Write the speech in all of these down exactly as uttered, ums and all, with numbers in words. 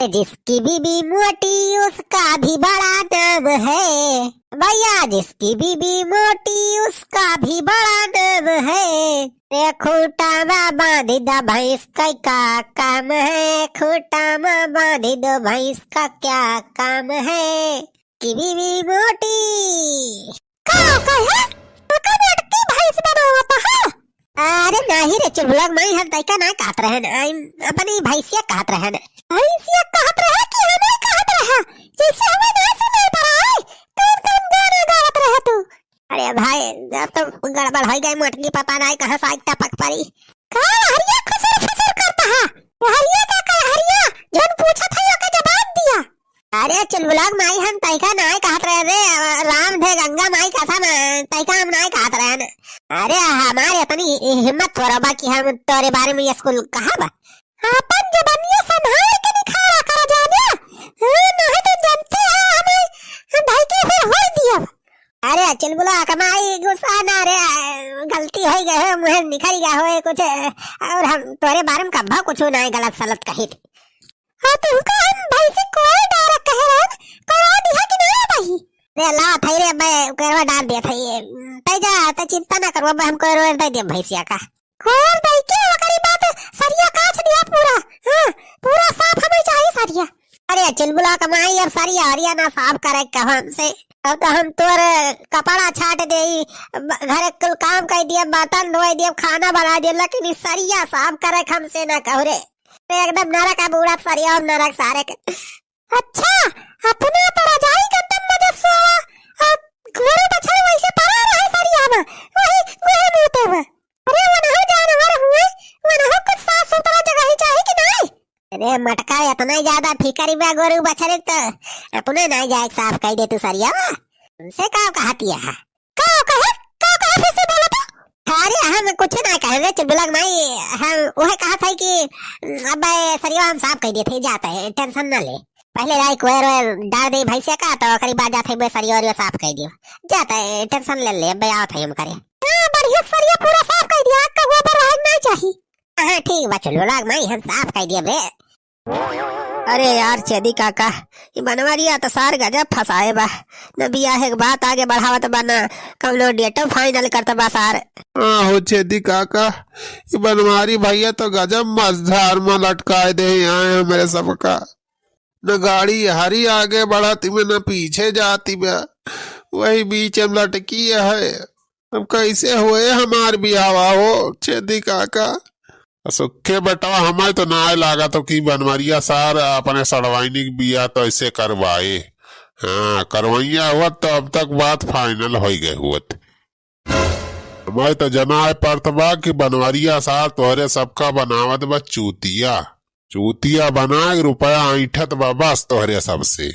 जिसकी बीबी मोटी उसका भी बड़ा नाम है। भैया, जिसकी बीबी मोटी उसका भी बड़ा नाम है। रे खूँटा मा बाँधि द भैंस का क्या काम है, खूँटा मा बाँधि द भैंस का क्या काम है। कि बीबी मोटी। का कहे? ओका मोटकी भैंस बनावत ह? अरे नाही रे चुलबुलक माई, हम तैका ना कहत रहेन, हम अपनी भैंसिया कहत रहेन। भैंसिया कहत रहे कि हमें कहत रहे? जैसे हमें ना सुनाई पड़ा है, कौन कौन गाना गावत रहे तू? अरे भाई, अब तो गड़बड़ होइ गए, मोटकी पता नाही कहाँ से आइ टपक पड़ी। का हरिया खुसुर फुसुर करता है? हरिया का कहे हरिया, जौन पूछत है ओके जवाब दिया। अरे चुलबुलक माई, हम तैका नाही कहत रहे रे, राम धे गंगा माई कसम, तैका हम नाही कहत रहे न। अरे हमारे इतनी हि-, हिम्मत थोड़ा बा कि हम तोरे बारे में ये कुल कहब। अपन जबनिया संभाल के निखारा करा जाने, हाँ, नाही तो जनते हैं हमें, हम भाई के फिर होई दिया। अरे चुलबुलक माई गुस्सा ना रे, गलती होइ गए हो, मुँहे निकल गया हो कुछ, और हम तोरे बारे में कब्बा कुछ नाही गलत सलत कही थी। हाँ, तो हुका हम भैंसी कोई डायरेक्ट कहे रहन, कोई दिहा कि नाही भाई? रे ला थाई रे, अबे कोयरवा डाल दिया थाई। तै जा, तै चिंता ना करवा, अबे हम कोयरवा दे दिया भैंसिया का। कोयर दई के ओकरी बाद सरिया काछ दिया पूरा। हाँ, पूरा साफ हमें चाहिए सरिया। अरे चुलबुलक माई, अब सरिया हरिया ना साफ करे कहो हमसे। अब तो हम तोर कपड़ा छाट देई, ब-, घरे कुल काम कर दिए, बर्तन धोए दिए, खाना बना दिए, लेकिन ई सरिया साफ करे हमसे ना कहो रे। एकदम नरक है बूढ़ा सरिया, और नरक सारे के। अच्छा, अपना तो रजाई के तम मजे सोवा, और गोरू बछरू वैसे पड़ा रहे सरिया में, वही, वही मूते में। अरे, वनहु जानवर हुए, वनहु कुछ साफ सुथरा जगह ही चाही कि नाही? अरे मटका, इतना ही ज्यादा फिकर बा गोरू बछरू क, तो अपने नाही जाए के साफ कई दे तू सरिया में। उनसे का कहती है? का कहे? का कहे फिर से बोलो तो? अरे हम कुछ ना कहे रे चुलबुलक माई, हम वह कहा था कि अब सरिया हम साफ कई देते, जाते हैं, टेंशन ना ले। पहले लाई कोयर वोयर डाल दे भैंसे का, तो ओकरी बाद जाते हैं सरिया वरिया साफ कई दियो। जाते हैं, टेंशन ले ले, अब आवत है हम करे। हाँ, बढ़िया सरिया पूरा साफ कई दिया, आपका गोबर रहे ना चाहिए। हाँ, ठीक बा, चुलबुलक माई, हम साफ कई दिए बे। अरे यार, छेदी काका, ई बनवरिया तो सार गजब फंसाए बा। न बियाहे के बात आगे बढ़ावत बा, न कौनो डेटो फाइनल करत बा सार। हाँ हो छेदी काका, ई बनवारी भैया तो गजब मझधार में लटकाए दे आए हमरे सबका। न गाड़ी हरी आगे बढ़त बा, न पीछे जाती बा, वही बीच में लटकी है। अब कैसे होए हमार बियाहवा हो छेदी काका? सुखे बेटवा, हमें तो नाय लागत हो कि बनवरिया सार अपने सड़वाइनी के बियाह तो ऐसे करवाए। हाँ, करवैया हुआ तो अब तक बात फाइनल होइ गए हुअत। हमें तो जनाए पड़त बा कि बनवरिया सार तोहरे सबका बनावत बा चूतिया। चूतिया बना के रुपया ऐंठत बा बस तोहरे सबसे।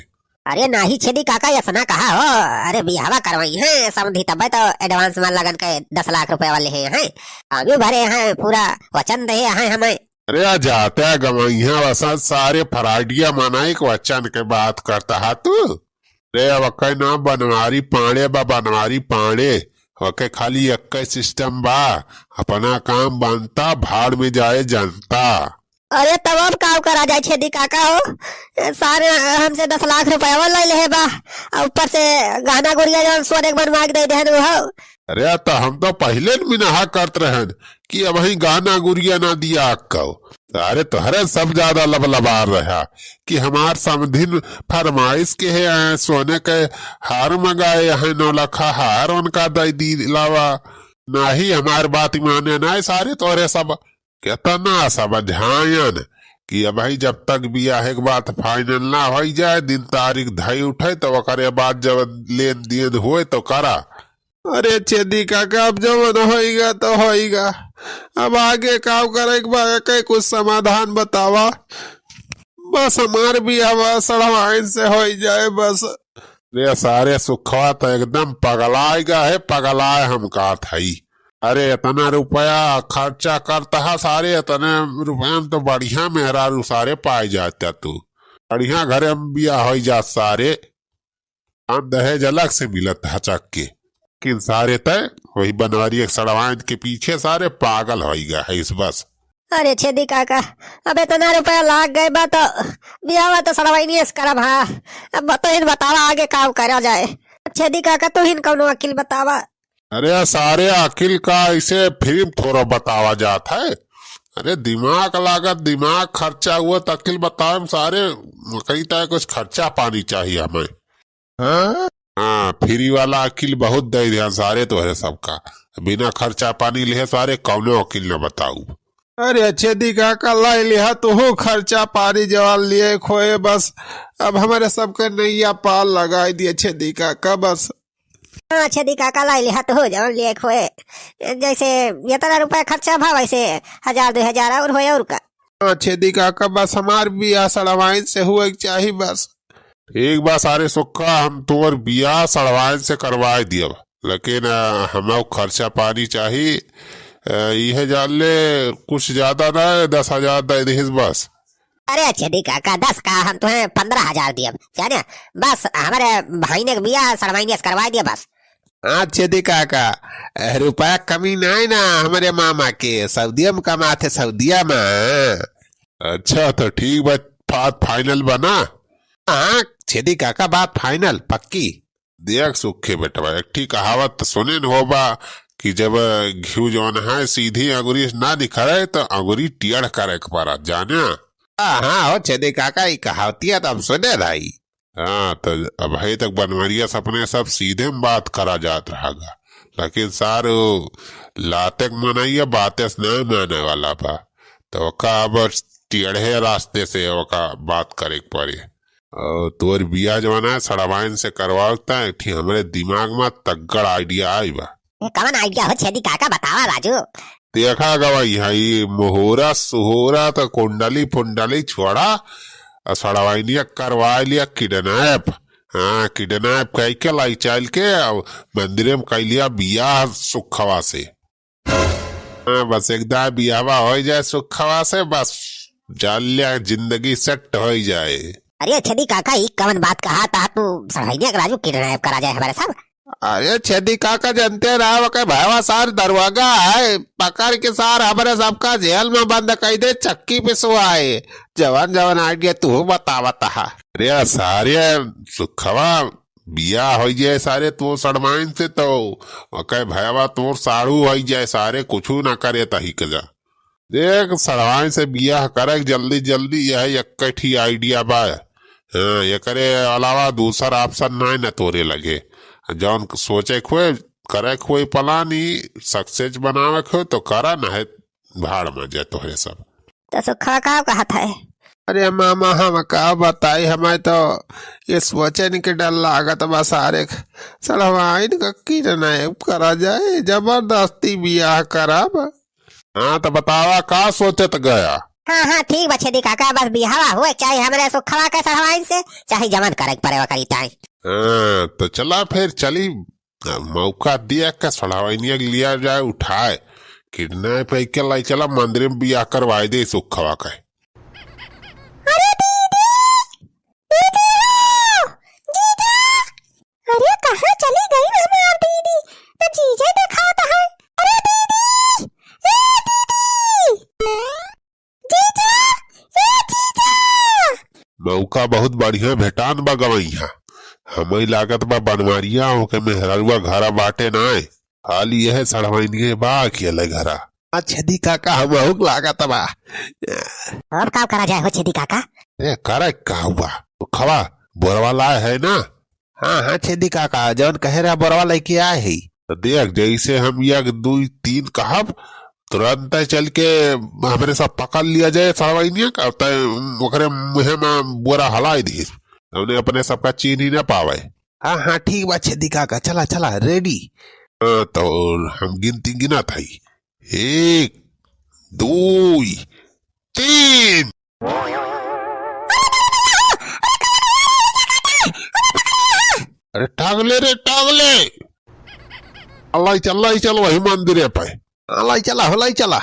अरे नाही छेदी काका, ऐसा ना कहा हो। अरे बियाहवा करवाई हैं समधी, तबे तो एडवांस में लगन के दस लाख रुपया वाले हैं, हैं। हामी भरे हैं, पूरा वचन दे हैं हमें। अरे आ जाते गवाई हैं, वसा सारे फराडिया मनाई के वचन के बात करता हा तू। रे अब कई ना बनवारी पांड़े बा, बनवारी पांड़े। ओके खाली एक सिस्टम बा, अपना काम बनता, भाड़ में जाए जनता। अरे तब अब का करा जाए छेदी काका हो, सारे हमसे दस लाख रुपया ले ले बा, और ऊपर से गहना गुरिया जौन सोने के बनवा के दे देहन हो। अरे तो हम तो पहले न मिनहा करत रहन कि अब ही गहना गुरिया ना दिया अक्को। अरे तोहरे सब ज्यादा लबलबार रहा कि हमार समधिन फरमाइश के है, आए सोने के हार मंगाए हैं, नौ लखा हार उनका दे दी लावा। नाही हमार बात माने, नाही सारे तोहरे सब केतना समझायन कि अब भाई जब तक बियाह के बात फाइनल ना होइ जाए, दिन तारीख धई उठे, तो ओकरे बाद जब लेन देन होए तो करा। अरे छेदी काका, अब जवन होइगा तो होइगा, अब आगे का करे के बा, के कुछ समाधान बतावा। बस हमार बियाह सड़वाइन से होइ जाए बस। रे सारे सुखवा तो एकदम पगलाए गा है, पगलाए हम कहत हई। अरे इतना रुपया खर्चा करता है सारे, इतने रुपया में तो बढ़िया मेहरारू सारे पाए जाता तू, बढ़िया घरे में बियाह होइ जात सारे। हम दहेज अलग से मिलत हचक के, लेकिन सारे तय वही बनवारी एक सड़वाइन के पीछे सारे पागल होइ गा है इस बस। अरे छेदी काका, अब इतना रुपया लाग गए बा तो बियाहवा तो सड़वाइनिये से करब, हाँ। अब तो हिन बतावा आगे का करा जाए। छेदी काका, तू हिन कौनो अकिल बतावा। अरे सारे, अकिल का ऐसे फिल्म थोड़ा बतावा जात है। अरे दिमाग लागत, दिमाग खर्चा हुआ तो अकिल बतावे में सारे, कहीं तय कुछ खर्चा पानी चाहिए हमें। हाँ? हाँ, फ्री वाला अकिल बहुत दे दिया सारे तोहरे सबका। बिना खर्चा पानी लिहे सारे कौनो अकिल न बताऊ। अरे छेदी काका, लाई लिहा तू खर्चा पानी जवान लिए खोए बस। अब हमारे सबके नैया पार लगाई दिए छेदी काका बस। हाँ छेदी काका, लाई लिहा तू जवान लिए खोए। जैसे इतना रुपया खर्चा भा वैसे हजार दो हजार और होए और का। हाँ छेदी काका, बस हमार बियाह सड़वाइन से हुए के चाही बस। ठीक बा सारे सुक्खा, हम तोर बियाह सड़वाइन से करवाए दियब, लेकिन, अ, हमहू खर्चा पानी चाही। अ, इहे जान ले, कुछ ज्यादा ना, दस हजार दे दिहिस बस। अरे छेदी काका, दस का, हम तुम्हें पन्द्रह हजार दियब, जाने, बस हमारे भाई ने बियाह सड़वाइन से करवाए दिया बस। हाँ छेदी काका, रुपया कमी नाई ना हमरे मामा के, सऊदिया में कमाथे, सऊदिया में। अच्छा, तो ठीक बा, बात final बा ना? हाँ छेदी काका, बात final, पक्की। देख सुखे बेटवा, एक ठी कहावत सुने न होबा कि जब घिउ जौन है सीधी अंगुरी से ना निकरे तो अंगुरी टेढ़ करे के पड़त, जाने? हाँ, हाँ, हो छेदी काका, ई कहावतिया तो हम सुने रही। हाँ, तो अबही तक बनवरिया से अपने सब सीधे में बात करा जात रहा गा, लेकिन सार उ लाते के मनइया बाते से नहीं माने वाला बा, तो ओका अब टेढ़े रास्ते से ओका बात करे के पड़ी। और तोर बियाह जौन है सड़वाइन से करवावता, एक ठी हमरे दिमाग में तगड़ idea आई बा। ए, कवन idea हो छेदी काका, बतावा राजू। देखा गवा, यहाँ ई मुहूर्त सुहूर्त कुंडली फुंडली छोड़ा, आ सड़वाइनिया करवा लिया kidnap। हाँ, kidnap कई के लाई चल के, आ मंदिरे में कई लिया बियाह सुखवा से। हाँ, बस एक दाय बियाहवा हो जाए सुखवा से, बस जान लिया जिंदगी set हो जाए। अरे छेदी काका, ई कवन बात कहा था तू, सड़वाइनिया के राजू kidnap करा जाए हमारे सब? अरे छेदी काका, जनते रहा ओके भयवा सार दरोगा है, पकड़ के सार हमरे सबका जेल में बंद कई दे, चक्की पिसवाए। जवन जवन idea तू बतावत हा। अरे सारे सुखवा बियाह हो जाए सारे तो सड़वाइन से, तो ओके भयवा तोर साढ़ू हो जाए सारे, कुछू ना करे तही के जा। देख, सड़वाइन से बियाह करे के जल्दी जल्दी, यह एक ठी idea बा। हाँ, एकरे अलावा दूसर option नाई न तोरे लगे। जौन सोचे के होए, करे के होए plan, ई success बनावे के होए तो करा, नाहीं भाड़ में जाए तोहरे सब। तो सुखा का कहत है? अरे मामा, हम का बताई, हमें तो ये सोचे नहीं के डर लागत बा सारे। सड़वाइन का kidnap करा जाए, जबरदस्ती बियाह कराब। हाँ, तो बतावा, का सोचत गया? हाँ, हाँ, ठीक बा छेदी काका, बस बियाहवा होए, चाहे हमरे सुखवा के सड़वाइन से, चाहे जवन करे के पड़े, ओकरी ताई। हाँ, तो चला फिर चली, मौका दिया के सड़वाइनिया के लिया जाए, उठाए, kidnap कई के लाई चला, मंदिर में बियाह करवाए दे सुखवा के। अरे दीदी, दीदी हो, जीजा, अरे कहाँ चली गई हमार दीदी? न जीजा देखात है। अरे दीदी, ए दीदी, जीजा, ए जीजा। मौका बहुत बढ़िया भेटान बा गवैया। हमें लागत बा बनवारिया होके मेहरारुआ घरा बाटे नाय। खाली यह सड़वाइनिये बा अकेले घरा। अच्छा दी काका, हमहू के लागत बा। अब का करा जाए हो छेदी काका? ए, करे का हुआ? तो खवा, बोरवा लाए है ना? हाँ, हाँ, छेदी काका, जौन कहे रहा बोरवा लेके आए है। तो देख, जैसे हम एक, दुई, तीन कहब, तुरंत चल के हमरे सब पकड़ लिया जाए सड़वाइनिया का, तय ओकरे मुँहे में बोरा हलाई दी, हमने अपने सबका चीन्ही ना पावे। हाँ, हाँ, ठीक बा छेदी काका, चला, चला, ready। हाँ, तो हम गिनती गिनत हई। एक, दुई, तीन। अरे टांग ले रे, टांग ले। अल्लाई चल, अल्लाई चल, वही मंदिरे पे। अल्लाई चला, अल्लाई चला।